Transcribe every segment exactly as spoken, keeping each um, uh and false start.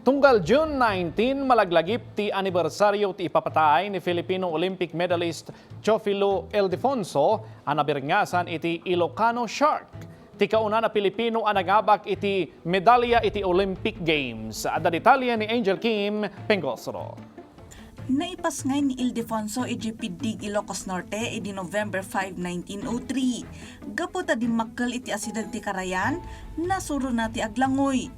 Tunggal June nineteen, malaglagip ti anibersaryo ti ipapatay ni Filipino Olympic medalist Teofilo Ildefonso a nabirngasan iti Ilocano Shark. Ti kaunana Pilipino a nangabak iti medalya iti Olympic Games. Adda detalye ni Angel Kim Pengosro. Naipasngay ni Ildefonso idiay Piddig, Ilocos Norte, idi November five, nineteen oh three. Gapu ta dimmakkel iti asideg ti karayan, nasurona ti aglangoy.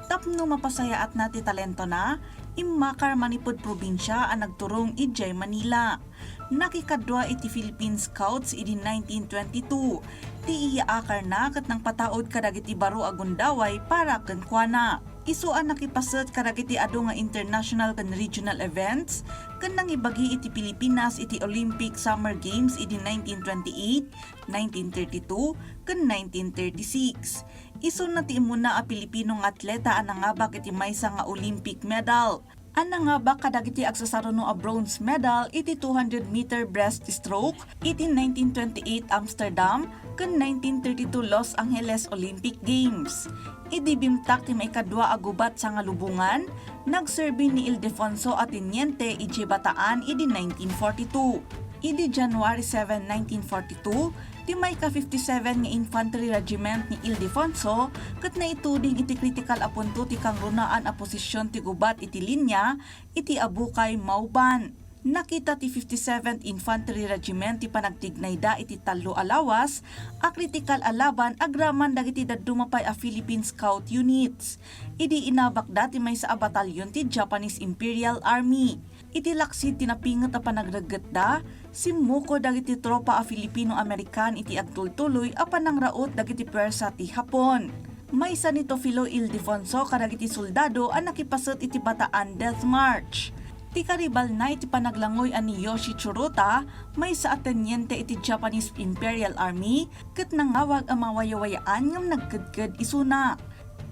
Tapno mapasayaatna ti talentona, immakar manipud probinsia a nagturong idiay Manila. Nakikadua iti Philippine Scouts idi nineteen twenty-two. Ti iyaakarna ket nangpataud kadagiti baro a gundaway para kenkuana. Isu a nakipaset kadagiti adu nga international ken regional events ken nangibagi iti Pilipinas iti Olympic Summer Games idi nineteen twenty-eight, nineteen thirty-two, ken nineteen thirty-six. Isuna ti immuna a Pilipino nga atleta a nangabak iti maysa nga Olympic medal. A nangabak kadagiti agsasaruno a bronze medal iti two hundred meter breaststroke iti nineteen twenty-eight Amsterdam ken nineteen thirty-two Los Angeles Olympic Games. Idi bimtak ti maikadua a gubat sangalubongan, nagserbi ni Ildefonso a teniente idiay Bataan idi nineteen forty-two. Idi January seven, nineteen forty-two, ti maika fifty-seven nga Infantry Regiment ni Ildefonso ket naituding iti kritikal a punto ti kangrunaan a posisyon ti gubat iti linya iti Abukay, Mauban. Nakita ti fifty-seventh Infantry Regiment ti panagtignayda iti tallo a lawas a kritikal a laban agraman dagiti dadduma pay a Philippine Scout units. Idi inabakda ti maysa a batalyon ti Japanese Imperial Army. Iti laksid ti napinget a panagreggetda, simmukod dagiti tropa a Filipino-American iti agtultuloy a panangraot dagiti puwersa ti Hapon. Maysa ni Teofilo Ildefonso kadagiti soldado a nakipaset iti Bataan Death March. Ti karibalna iti panaglangoy a ni Yoshi Churota, maysa a teniente iti Japanese Imperial Army, ket nangawag a mawayawayaan ngem nagkedked isuna.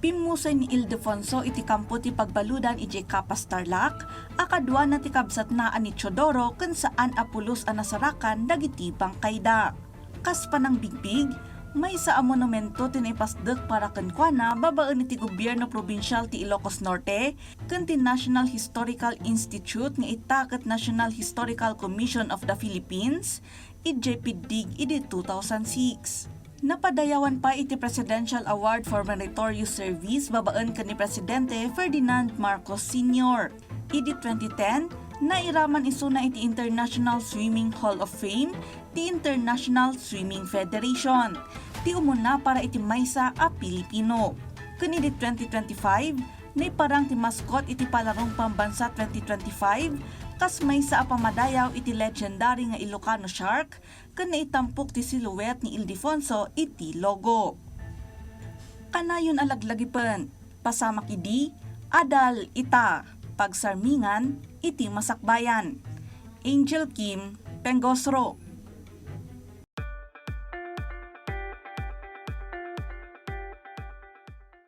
Pimmusay ni Ildefonso iti kampo ti pagbaludan idiay Capas, Tarlac, a kaduana ti kabsatna a ni Teodoro ken saan a pulos a nasarakan dagiti bangkayda. Kas panangbigbig, maysa a monumento ti naipasdek para kenkuana babaen iti gobierno probinsial ti Ilocos Norte ken ti National Historical Institute nga ita ket National Historical Commission of the Philippines idiay Piddig idi two thousand six. Napadayawan pay iti Presidential Award for Meritorious Service babaen ken ni Presidente Ferdinand Marcos Senior. Idi twenty ten, nairaman isuna iti International Swimming Hall of Fame ti International Swimming Federation, ti umuna para iti maysa a Pilipino. Ken idi twenty twenty-five, naiparang ti mascot iti Palarong Pambansa twenty twenty-five kas maysa a pammadayaw iti legendary nga Ilocano Shark ken naitampok ti silhouette ni Ildefonso iti logo. Kanayon a laglagipen, pasamak idi, adal ita, pagsarmingan iti masakbayan. Angel Kim Pengosro.